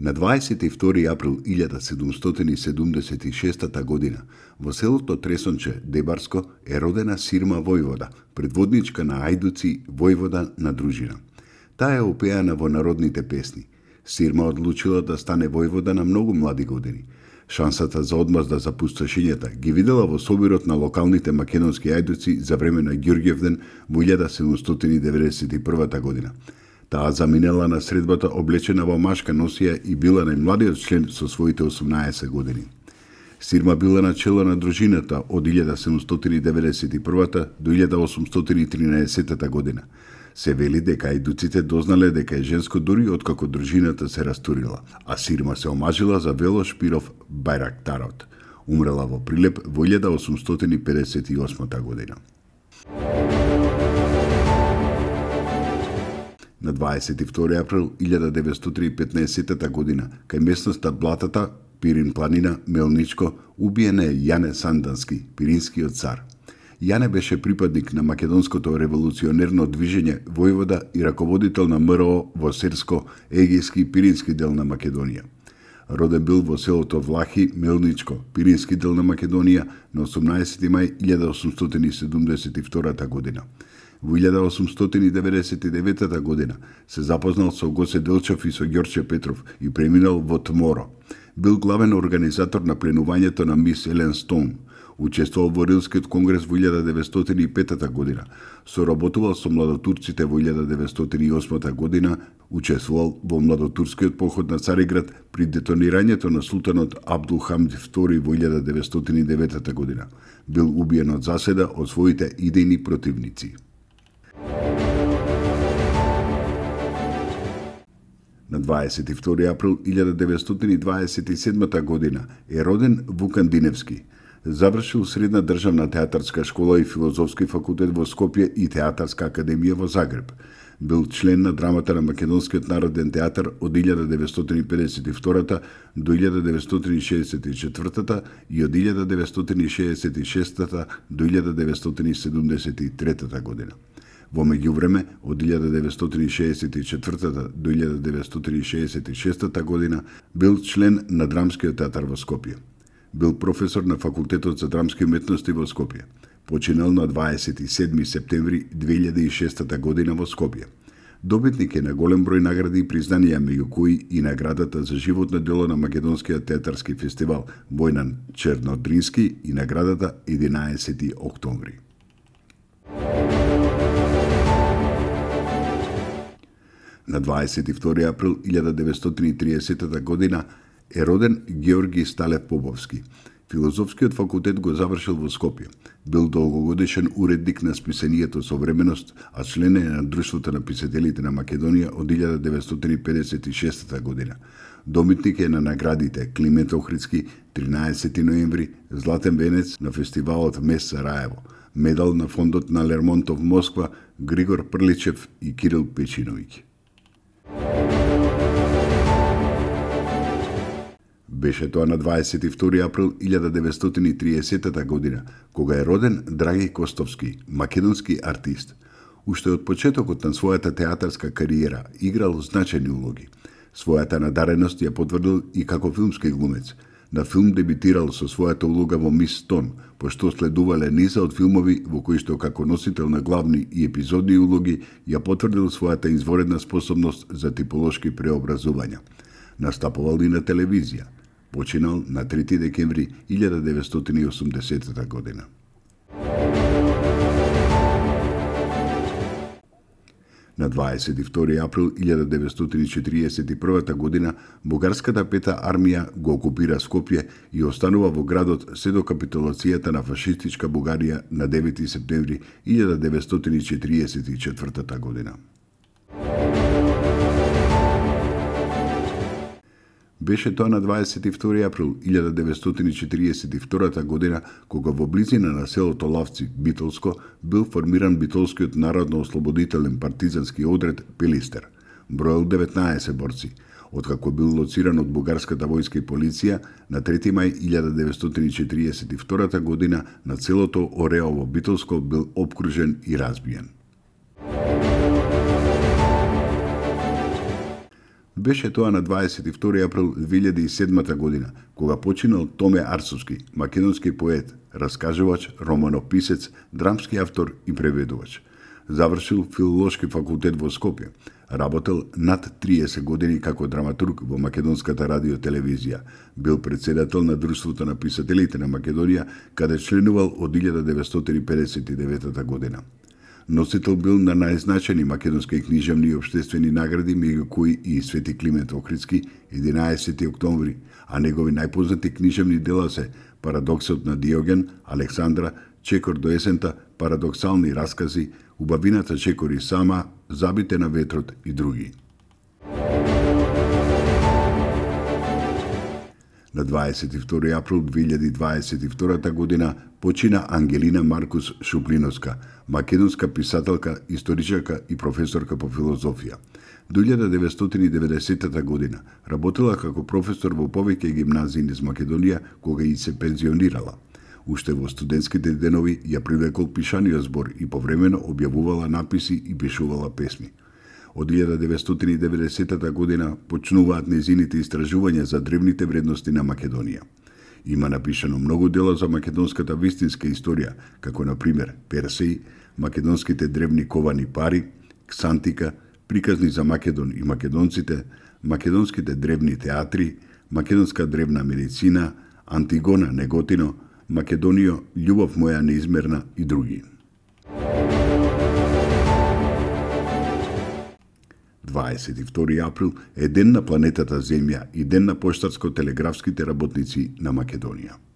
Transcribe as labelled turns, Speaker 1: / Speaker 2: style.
Speaker 1: На 22 април 1776 година во селото Тресонче, Дебарско, е родена Сирма Војвода, предводничка на ајдуци Војвода на дружина. Таа е опеана во народните песни. Сирма одлучила да стане војвода на многу млади години. Шансата за одмазда за пустошењата ги видела во собирот на локалните македонски ајдуци за време на Ѓурѓевден во 1791 година. Таа заминела на средбата облечена во машка носија и била најмладиот член со своите 18 години. Сирма била на чело на дружината од 1791 до 1813 година. Се вели дека ајдуците дознале дека е женско дури откако дружината се растурила, а Сирма се омажила за Вело Шпиров Бајрактарот. Умрела во Прилеп во 1858 година. На 22 април 1915 година, кај местноста Блатата, Пирин планина, Мелничко, убиен е Јане Сандански, пиринскиот цар. Јане беше припадник на македонското револуционерно движење војвода и раководител на МРО во Серско, Егејски и Пирински дел на Македонија. Роден бил во селото Влахи, Мелничко, Пирински дел на Македонија на 18 мај 1872 година. Во 1899 година се запознал со Гоце Делчев и со Ѓорче Петров и преминал во Тморо. Бил главен организатор на пленувањето на мис Елен Стоун. Учествувал во Рилскиот конгрес во 1905 година. Соработувал со младотурците во 1908 година. Учествувал во младотурскиот поход на Цариград при детонирањето на султанот Абдул Хамид II во 1909 година. Бил убиен од заседа од своите идејни противници. На 22 април 1927 година е роден Вукан Диневски. Завршил средна државна театарска школа и филозофски факултет во Скопје и театарска академија во Загреб. Бил член на драмата на Македонскиот народен театар од 1952 до 1964 и од 1966 до 1973 година. Во меѓувреме, од 1964 до 1966 година бил член на Драмскиот театар во Скопје. Бил професор на Факултетот за драмски уметности во Скопје. Починал на 27 септември 2006 година во Скопје. Добитник е на голем број награди и признанија, меѓу кои и наградата за животно дело на Македонскиот театарски фестивал Војнан Чернодрински и наградата 11 октомври. На 22 април 1930 година е роден Георги Сталев Поповски. Филозофскиот факултет го завршил во Скопје. Бил долгогодишен уредник на списанието Современост, а член е на Друштвото на писателите на Македонија од 1956 година. Домитник е на наградите Климент Охридски, 13 ноември, Златен венец на фестивалот Мес Сараево, медал на фондот на Лермонтов Москва, Григор Прличев и Кирил Печиновиќ. Беше тоа на 22 април 1930 година, кога е роден Драги Костовски, македонски артист. Уште од почетокот на својата театарска кариера играл значајни улоги. Својата надареност ја потврдил и како филмски глумец. На филм дебитирал со својата улога во Мис Тон, пошто следувале низа од филмови во кои што како носител на главни и епизодни улоги ја потврдил својата изворедна способност за типолошки преобразувања. Настапувал и на телевизија. Починал на 3 декември 1980 година. На 22 април 1941 година бугарската пета армија го окупира Скопје и останува во градот се до капитулацијата на фашистичка Бугарија на 9 септември 1944 година. Беше тоа на 22 април 1942 година, кога во близина на селото Лавци, Битолско, бил формиран Битолскиот народно-ослободителен партизански одред Пилистер. Броел 19 борци. Откако бил лоциран од бугарската војска и полиција, на 3 мај 1942 година на целото Ореово Битолско бил опкружен и разбиен. Беше тоа на 22 април 2007 година, кога починал Томе Арсовски, македонски поет, раскажувач, романописец, драмски автор и преведувач. Завршил филолошки факултет во Скопје. Работел над 30 години како драматург во македонската радио-телевизија. Бил председател на Друштвото на писателите на Македонија, каде членувал од 1959 година. Носител бил на најзначени македонски книжевни и обштествени награди, меѓу кои и Свети Климент Охридски, 11 октомври, а негови најпознати книжевни дела се Парадоксот на Диоген, Александра, Чекор до есента, Парадоксални раскази, Убавината чекори сама, Забите на ветрот и други. На 22 април 2022 година почина Ангелина Маркус Шуплиновска, македонска писателка, историчарка и професорка по филозофија. До 1990 година работела како професор во повеќе гимназии низ Македонија, кога и се пензионирала. Уште во студентските денови ја привлекол пишаниот збор и повремено објавувала написи и пишувала песми. Од 1990 година почнуваат незините истражувања за древните вредности на Македонија. Има напишано многу дела за македонската вистинска историја, како на пример Персеј, македонските древни ковани пари, Ксантика, приказни за Македон и македонците, македонските древни театри, македонска древна медицина, Антигона Неготино, Македонијо, љубов моја неизмерна и други. 22 април е ден на планетата Земја и ден на поштарско-телеграфските работници на Македонија.